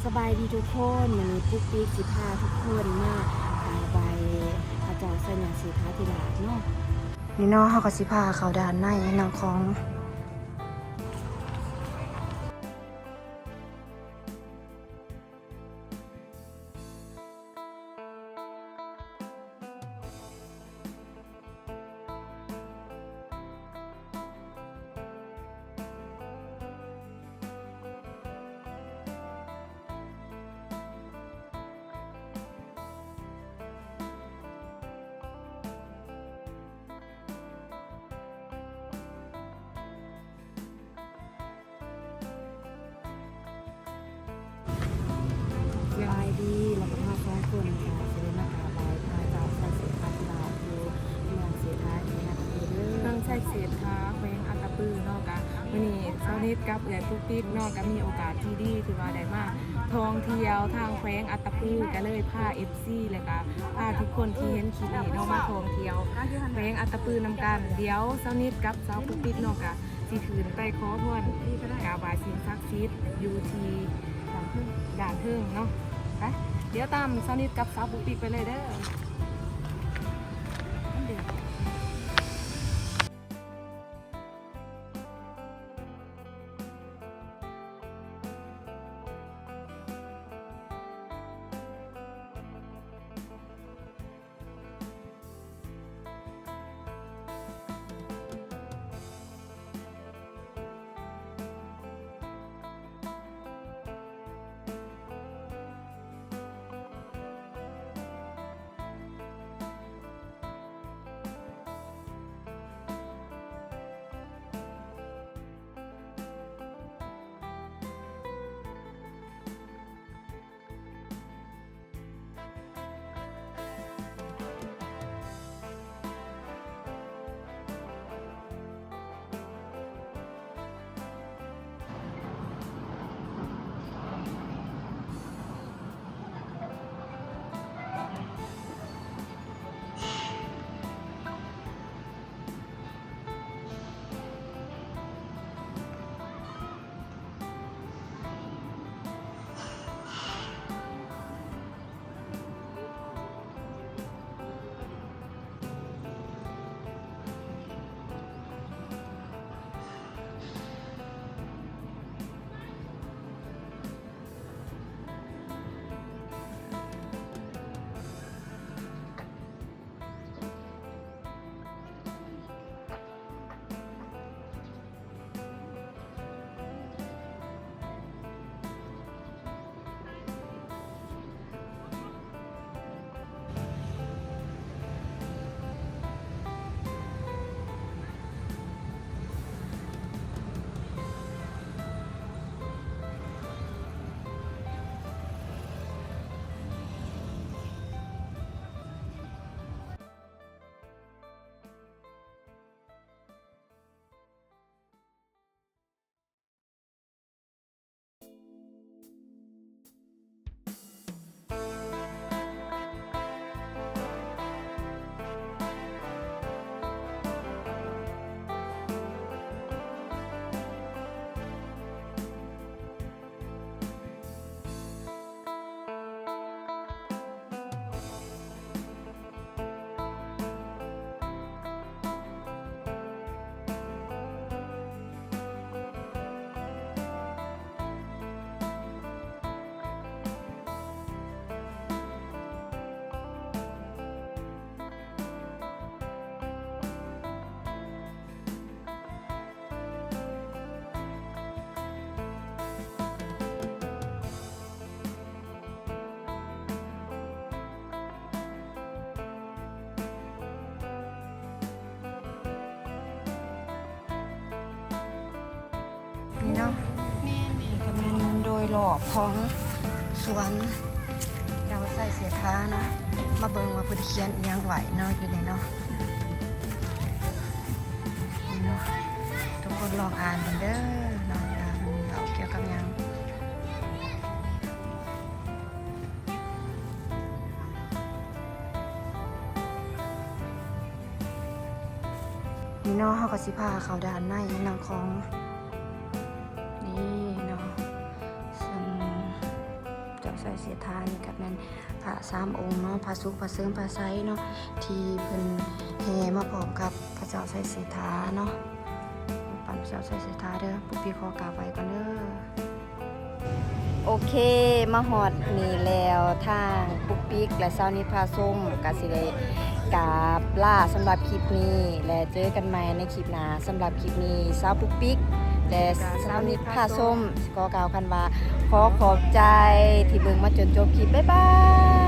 ສະບາຍດີທຸກຄົນ, ມື້ນີ້ປຸກປິກຊິພາທຸກຄົນມາກາບໄຫວ້ພະເຈົ້າໄຊຍະເສດຖາທິລາດເນາະ. ນີ້ເນາະ ເຮົາກໍຊິພາເຂົ້າດ້ານໃນເນາະຂອງ ສະບາຍດີ ແລ້ວກໍເຮົາສອງຄົນກໍຊິໄດ້ມາກາບໄຫວ້ພະເຈົ້າໄຊເສດຖາທິລາດຢູ່ເມືອງເສດຖາ ແຂວງອັດຕະປືເດີ. ເມືອງໄຊເສດຖາ ແຂວງອັດຕະປືເນາະ. ກະມື້ນີ້ຊາວນິດກັບເອື້ອຍປຸກປິກເນາະ ກໍມີໂອກາດທີ່ດີທີ່ວ່າໄດ້ມາທ່ອງທ່ຽວທາງແຂວງອັດຕະປື ກໍເລີຍພາເອັຟຊີ ແລ້ວກໍພາທຸກຄົນທີ່ເຫັນຄລິບນີ້ເນາະ ມາທ່ອງທ່ຽວແຂວງອັດຕະປືນຳກັນ. ດຽວຊາວນິດກັບສາວປຸກປິກເນາະ ກະ ຊິຂຶ້ນໄປຂໍພອນກາບໄຫວ້ສິ່ງສັກສິດຢູ່ທີ່ດ້ານເທິງເນາະ. ໄປ ດຽວຕາມສາວນິດກັບສາວປຸກປິກໄປເລີຍເດີ. ນີ້ເນາະ ນີ້ກໍແມ່ນໂດຍລອບຂອງສວນເຈົ້າໄຊເສດຖາເນາະ. ມາເບິ່ງວ່າເພິ່ນຂຽນອີ່ຫຍັງໄວ້ເນາະ ຢູ່ນີ້ເນາະ. ນີ້ເນາະ ທຸກຄົນລອງອ່ານເບິ່ງເດີເນາະ ວ່າເພິ່ນເວົ້າກ່ຽວກັບຫຍັງ. ນີ້ເນາະ ເຮົາກໍຊິພາເຂົ້າດ້ານໃນເນາະ ຂອງ ນີ້ເນາະ ເຊິ່ງ ໄຊເສດຖາ ນີ້ກໍແມ່ນພະສາມອົງເນາະ ພະສຸກ ພະເສີມ ພະໄຊເນາະ ທີ່ເພິ່ນແຫ່ມາພ້ອມກັບພະເຈົ້າໄຊເສດຖາເນາະ ປັ້ນພະເຈົ້າໄຊເສດຖາເດີ. ປຸກປິກຂໍກາບໄຫວ້ກ່ອນເດີ. ໂອເຄ ມາຮອດນີ້ແລ້ວ ທາງປຸກປິກ ແລະ ສາວນິດພາຊົມ ກໍຊິໄດ້ກາບລາສຳລັບຄລິບນີ້ ແລະ ເຈີກັນໃໝ່ໃນຄລິບໜ້າ. ສຳລັບຄລິບນີ້ ສາວປຸກປິກ ແລະ ສາວນິດພາຊົມ ຂໍກ່າວຄຳວ່າ ຂໍຂອບໃຈທີ່ເບິ່ງມາຈົນຈົບຄລິບ. ບາຍບາຍ.